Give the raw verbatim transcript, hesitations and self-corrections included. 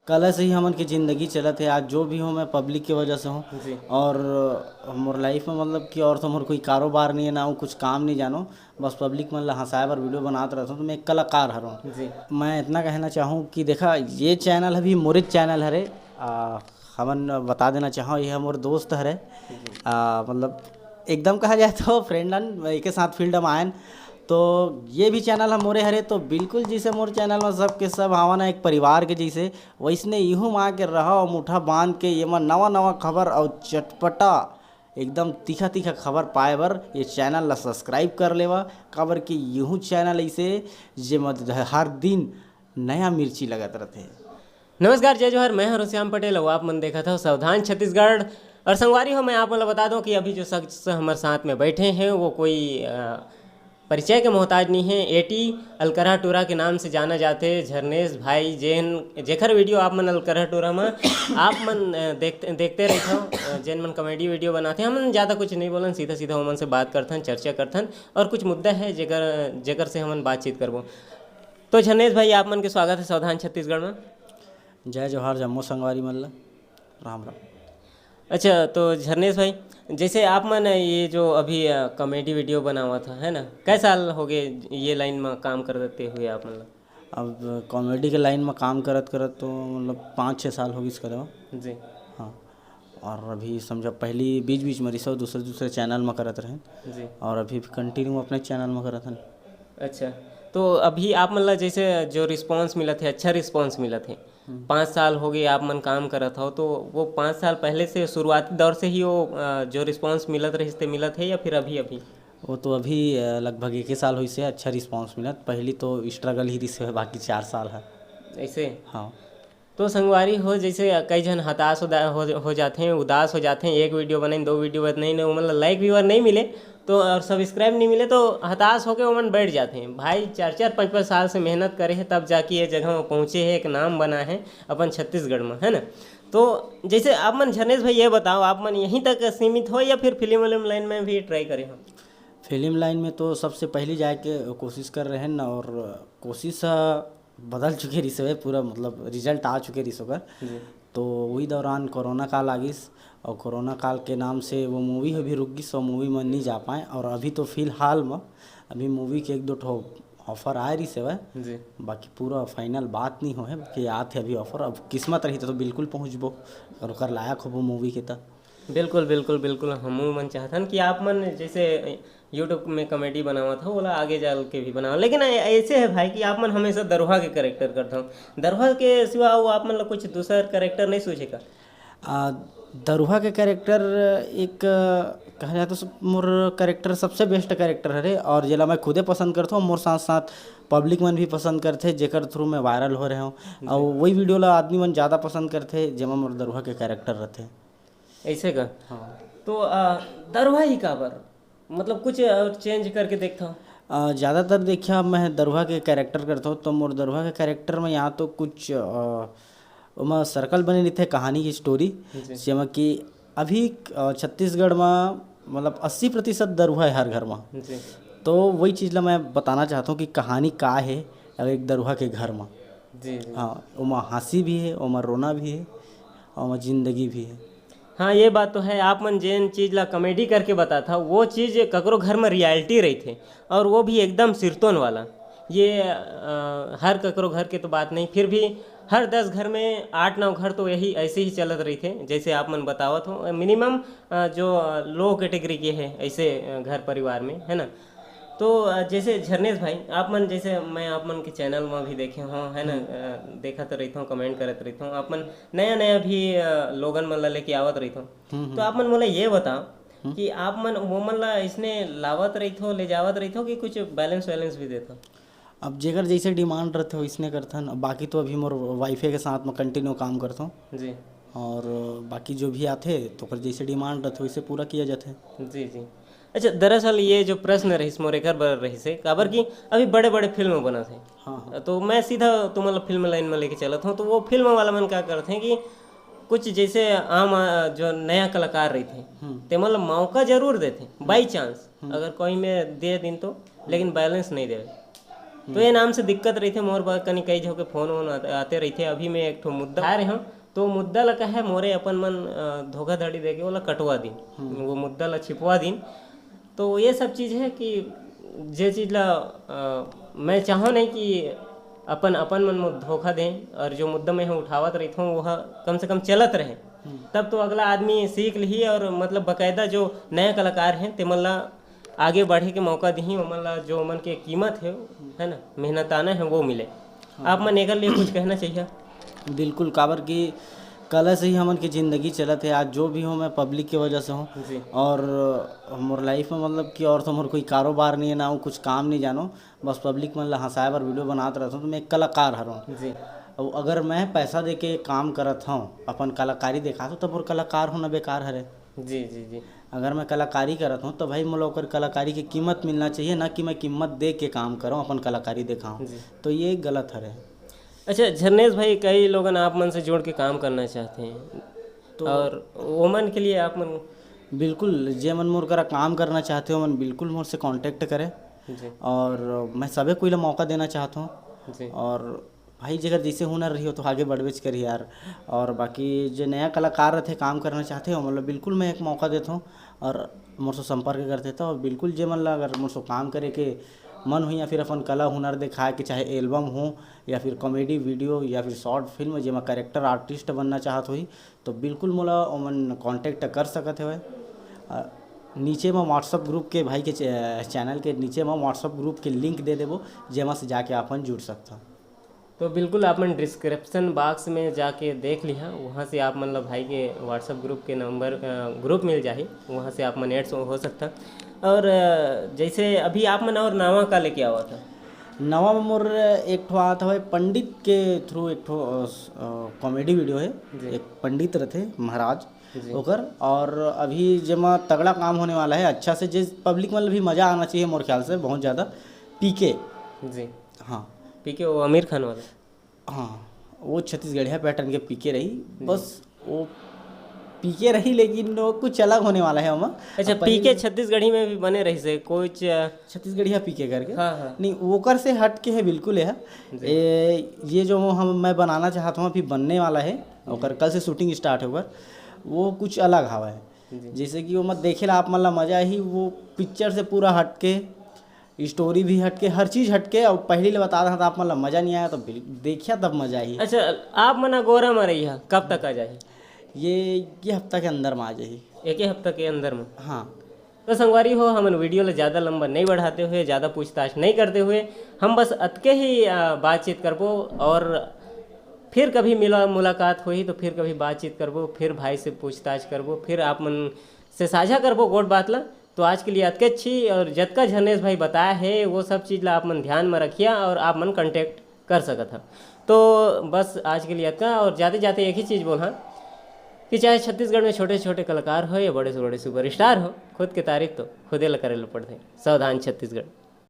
कला से ही हमन के जिंदगी चलत हे। आज जो भी हूँ, मैं पब्लिक के वजह से हूँ। जी। और मोर लाइफ में, मतलब कि और तो मोर कोई कारोबार नहीं है, ना कुछ काम नहीं जानो, बस पब्लिक मन ला हंसाए बर वीडियो बनात रहता हूँ, तो मैं एक कलाकार हरहूँ। जी। मैं इतना कहना चाहूँ कि देखा, ये चैनल अभी मोरे चैनल हरे। आ, हमन बता देना चाहूँ, ये मोर दोस्त हरे। आ, मतलब एकदम कहा जाए तो फ्रेंडन एक साथ फील्ड में आयन। तो ये भी चैनल हम मोरे हरे, तो बिल्कुल जैसे मोर चैनल में सब के सब आवा ना एक परिवार के जैसे, वैसने इहू में आके रहा और मुठा बांध के ये मन नवा नवा खबर और चटपटा एकदम तीखा तीखा खबर पाए बर ये चैनल ला सब्सक्राइब कर लेवा। काबर कि यहू चैनल ऐसे जे मत हर दिन नया मिर्ची लगत रहते। नमस्कार, जय जोहार, मैं हूं श्याम पटेल और आप मन देखत हो सावधान छत्तीसगढ़। और संगवारी हो, मैं आप मन ला बता दूं कि अभी जो शख्स हमारे साथ में बैठे हैं वो कोई अ, परिचय के मोहताज नहीं है। एटी अलकरहा टूरा के नाम से जाना जाते झरनेश भाई, जेन जेखर वीडियो आप मन अलकरहा टूरा में आप मन अ, देखते देखते रहते हो, अ, जेन मन कॉमेडी वीडियो बनाते हैं। हम ज़्यादा कुछ नहीं बोलन, सीधा सीधा ओमन से बात करथन, चर्चा करथन और कुछ मुद्दा है जेकर जेकर से हमन बातचीत करबो। तो झरनेश भाई, आप मन के स्वागत है सावधान छत्तीसगढ़ में। जय जोहार जम्मो संगवारी मन ला, राम राम। अच्छा, तो झरनेश भाई, जैसे आप मन ये जो अभी कॉमेडी वीडियो बनावत हो, है ना, कै साल हो गए ये लाइन में काम करते हुए आप मन ला? अब कॉमेडी के लाइन में काम करत करत तो मतलब पाँच छः साल हो गइस करे हो। जी। हाँ, और अभी समझो पहली बीच बीच में रिसो दूसरे दूसरे चैनल में करत रहेन, जी। और अभी कंटिन्यू अपने चैनल में करत हन। अच्छा, तो अभी आप मन ला जैसे जो रिस्पॉन्स मिलत है, अच्छा रिस्पॉन्स मिलत है, पाँच साल हो गए आप मन काम करत हो, तो वो पाँच साल पहले से, शुरुआती दौर से ही वो अ, जो रिस्पॉन्स मिलत रहिस ते मिलत है या फिर अभी अभी? वो तो अभी अ, लगभग एक ही साल होइस हे अच्छा रिस्पॉन्स मिलत। पहली तो स्ट्रगल ही रिस हे, बाकी चार साल है। ऐसे? हाँ। तो संगवारी हो, जैसे कई झन हताश हो, हो, हो जाते हैं, उदास हो जाते हैं, एक वीडियो बनाइन, दो वीडियो बनाइन, ओमन ला लाइक व्यूअर नहीं मिले तो, और सब्सक्राइब नहीं मिले तो हताश होके ओमन बैठ जाते हैं। भाई चार चार पाँच पाँच साल से मेहनत करे हैं, तब जाके ये जगह में पहुँचे हैं, एक नाम बना है अपन छत्तीसगढ़ में, है ना। तो जैसे आप मन, झरनेश भाई, ये बताओ, आप मन यहीं तक सीमित हो या फिर फिल्म विल्म लाइन में भी ट्राई करे हो? फिल्म लाइन में तो सबसे पहली जाए के कोशिश कर रहे हैं ना, और कोशिश अ, बदल चुके रिस हवे पूरा, मतलब रिजल्ट आ चुके रिस ओकर। जी। तो वही दौरान कोरोना काल आ गिस, और कोरोना काल के नाम से वो मूवी भी रुक गिस और मूवी में नहीं जा पाए। और अभी तो फिलहाल में अभी मूवी के एक दो ठो ऑफर आए रिस हवे, जी। बाकी पूरा फाइनल बात नहीं हो है कि आत है अभी ऑफर। अब किस्मत रही तो, तो बिल्कुल पहुँचबो और ओकर लायक होबो मूवी के त। बिल्कुल, बिल्कुल, बिल्कुल। हमू मन चाहथन कि आप मन जैसे YouTube में कॉमेडी बनावत हो, ओला आगे जाल के भी बनाओ। लेकिन ऐ-, ऐसे है भाई कि आप मन हमेशा दरुहा के कैरेक्टर करत हो। दरुहा के सिवा वो आप मन ला कुछ दूसर कैरेक्टर नहीं सूझे का? आ, दरुहा के कैरेक्टर एक, अ, कहा जाए तो सब, मोर कैरेक्टर सबसे बेस्ट कैरेक्टर हरे, और जेला मैं खुदे पसंद करथों, मोर साथ साथ पब्लिक मन भी पसंद करथे, जेकर थ्रू मैं वायरल हो रहे हूँ। और वही वीडियो ला आदमी मन ज़्यादा पसंद करथे, जेमा मोर दरुहा के कैरेक्टर रहथे। ऐसे का? हाँ। तो अ, दरुहा ही काबर, मतलब कुछ और चेंज करके देखता हूँ। अ, ज़्यादातर देखिया, मैं दरुहा के कैरेक्टर करता हूँ, तो मोर दरुहा के कैरेक्टर में यहाँ तो कुछ, अ, ओमा सर्कल बने रहिथे कहानी की स्टोरी, जी। जेमा कि अभी, अ, छत्तीसगढ़ में मतलब अस्सी प्रतिशत दरुहा है हर घर में। जी। तो वही चीज़ ला मैं बताना चाहता हूँ कि कहानी का है अगर एक दरुहा के घर में। जी, जी। हाँ, ओमा हंसी भी है, ओमा रोना भी है, ओमा जिंदगी भी है। हाँ, ये बात तो है। आप मन जेन चीज़ ला कॉमेडी करके बताथा, वो चीज़ ककरो घर में रियलिटी रहिथे, और वो भी एकदम सिरतोन वाला। ये अ, हर ककरो घर के तो बात नहीं, फिर भी हर दस घर में आठ नौ घर तो यही ऐसे ही चलत रहिथे, जैसे आप मन बतावत हो। मिनिमम जो लो कैटेगरी के है ऐसे अ, घर परिवार में, है ना। तो अ, जैसे झरनेश भाई, आप मन, जैसे मैं आप मन के चैनल में भी देखे हों, है ना, अ, देखत रहिथों, कमेंट करत रहिथों, आप मन नया नया भी अ, लोगन मन ला लेके आवत रहिथों। हम्म, तो आप मन मोला ये बताओ कि आप मन वो मन ला इसने लावत रहिथो, ले जावत रहिथो कि कुछ बैलेंस वैलेंस भी देथो? अब जेकर जैसे डिमांड रहथे वैसने करथन। अब बाकी तो अभी मोर वाइफे के साथ में कंटिन्यू काम करथों, जी। और बाकी जो भी आथे तो ओकर जैसे डिमांड रहथे वैसे पूरा किया जाथे। जी, जी। अच्छा, दरअसल ये जो प्रश्न रहिस मोर एकर बर रहिस हे, काबर कि अभी बड़े-बड़े फिल्म बनत हे। हाँ, हाँ। तो मैं सीधा तुमन ला फिल्म लाइन में लेके चलत हूँ। तो वो फिल्म वाला मन का करथे कि कुछ जैसे आम, अ, जो नया कलाकार रहिथे, हम्म। तेमन ला मौका जरूर देथे, बाई चांस अगर कोई में दे दिन तो, लेकिन बैलेंस नहीं देवे। तो ये नाम से दिक्कत रहिथे मोर बर, कनी कई झन के फोन वोन आते, आते रहिथे। अभी मैं एक ठो मुद्दा उठा रहे हूँ, तो मुद्दा ला कहे मोरे अपन मन, अ, धोखाधड़ी देके ओला कटवा दिन, वो मुद्दा ला छिपवा दिन। तो ये सब चीज़ है कि जे चीज़ ला, अ, मैं चाहूँ नहीं कि अपन, अपन मन मोर धोखा दें, और जो मुद्दा मैं ह उठावत रहिथों वो ह कम से कम चलत रहे। तब तो अगला आदमी सीख लिही और मतलब बाकायदा जो नया कलाकार हैं तेमन ला आगे बढ़े के मौका दिही, ओमन ला जो ओमन के कीमत है, है ना, मेहनताना है, वो मिले। आप मन एकर लिए कुछ कहना चाहिए? बिल्कुल, काबर कि कला से ही हमन के जिंदगी चलत है। आज जो भी हूँ मैं पब्लिक के वजह से हूँ। जी। और मोर लाइफ में मतलब कि और तो मोर कोई कारोबार नहीं है, ना वो कुछ काम नहीं जानो, बस पब्लिक मन ला हंसाए बर वीडियो बनात रहता हूँ, तो मैं एक कलाकार हरों। जी। अब अगर मैं पैसा दे के काम करत हूँ, अपन कलाकारी दिखात हूँ, तब मोर कलाकार होना बेकार हरे। जी, जी, जी। अगर मैं कलाकारी करत हूँ तो भाई मोला ओकर कलाकारी की कीमत मिलना चाहिए, ना कि मैं कीमत दे के काम करूँ अपन कलाकारी दिखाऊँ। जी। तो ये गलत हरे। अच्छा झरनेश भाई, कई लोगन आप मन से जुड़ के काम करना चाहते हैं, तो और ओमन के लिए आप मन? बिल्कुल, जे मन मोर करा काम करना चाहते हो, मन बिल्कुल मोर से कॉन्टैक्ट करें। जी। और मैं सबे कोई ला मौका देना चाहता हूँ। जी। और भाई जेकर जैसे हुनर रही हो तो आगे बढ़बेच करी यार। और बाकी जे नया कलाकार रहते, काम करना चाहते हो, मतलब बिल्कुल मैं एक मौका देता हूँ और मोर से संपर्क कर देता हूँ। और बिल्कुल जे मन ला अगर मोर से काम करे के मन हुई या फिर अपन कला हुनर दिखाए के, चाहे एल्बम हो या फिर कॉमेडी वीडियो या फिर शॉर्ट फिल्म जेमा कैरेक्टर आर्टिस्ट बनना चाहत होही, तो बिल्कुल मोला ओमन कॉन्टैक्ट कर सकत हवे। अ, नीचे म WhatsApp ग्रुप के, भाई के चै-, चैनल के नीचे म WhatsApp ग्रुप के लिंक दे देबो, जेमा से जाके अपन जुड़ सकथव। तो बिल्कुल आप मन डिस्क्रिप्शन बॉक्स में जाके देख लिहा, वहाँ से आप मन ला भाई के WhatsApp ग्रुप के नंबर, अ, ग्रुप मिल जाही, वहाँ से आप मन ऐड हो सकथा। और, अ, जैसे अभी आप मन और नवा का लेके आवत ह? नवा में मोर एक ठो आत हवय पंडित के थ्रू एक ठो, अ, स-, अ, कॉमेडी वीडियो है। जी। एक पंडित रथे महाराज जी। ओकर, और अभी जेमा तगड़ा काम होने वाला है, अच्छा से, जे पब्लिक मतलब भी मजा आना चाहिए मोर ख्याल से बहुत ज़्यादा। पीके। जी। हाँ। पीके वो आमिर खान वाला? हाँ, वो छत्तीसगढ़िया पैटर्न के पीके रही, जी। बस वो पीके रही, लेकिन वो कुछ अलग होने वाला है ओमा। अच्छा, अब पहले पीके छत्तीसगढ़ी में भी बने रही से कुछ, अ, छत्तीसगढ़िया पीके करके? हाँ, हाँ। नहीं, ओकर से हट के है, बिल्कुल है। जी। ए, ये जो हम, मैं बनाना चाहत हूँ, अभी बनने वाला है, जी। ओकर कल से शूटिंग स्टार्ट होकर, वो कुछ अलग हवा है। जी। जैसे कि वो मत देखे ला आप मन ला मजा ही, वो पिक्चर से पूरा हट के, स्टोरी भी हटके, हर चीज हटके। और पहली ले बता रहा था, आप मन ला मजा नहीं आया तो बिल-, देखिया तब मजा ही। अच्छा, आप मन अगोरा में रही है, कब तक आ जाही? ये, ये हफ्ता के अंदर में आ जाही। एक ही हफ्ता के अंदर में? हाँ। तो संगवारी हो, हमन वीडियो ला ज़्यादा लंबा नहीं बढ़ाते हुए, ज़्यादा पूछताछ नहीं करते हुए, हम बस अतके ही, आ, बातचीत करबो और फिर कभी मिला, मुलाकात होही तो फिर कभी बातचीत करबो, फिर भाई से पूछताछ करबो, फिर आप मन से साझा करबो गोठ बात ला। तो आज के लिए अतके अच्छी, और जतका झरनेश भाई बताया है, वो सब चीज़ ला आप मन ध्यान में रखिया और आप मन कॉन्टैक्ट कर सकत ह। तो बस आज के लिए अतका, और जाते जाते एक ही चीज़ बोलहा कि चाहे छत्तीसगढ़ में छोटे छोटे कलाकार हो या बड़े से बड़े सुपरस्टार हो, खुद के तारीफ तो खुदे ला करे ला पड़थे। सावधान छत्तीसगढ़।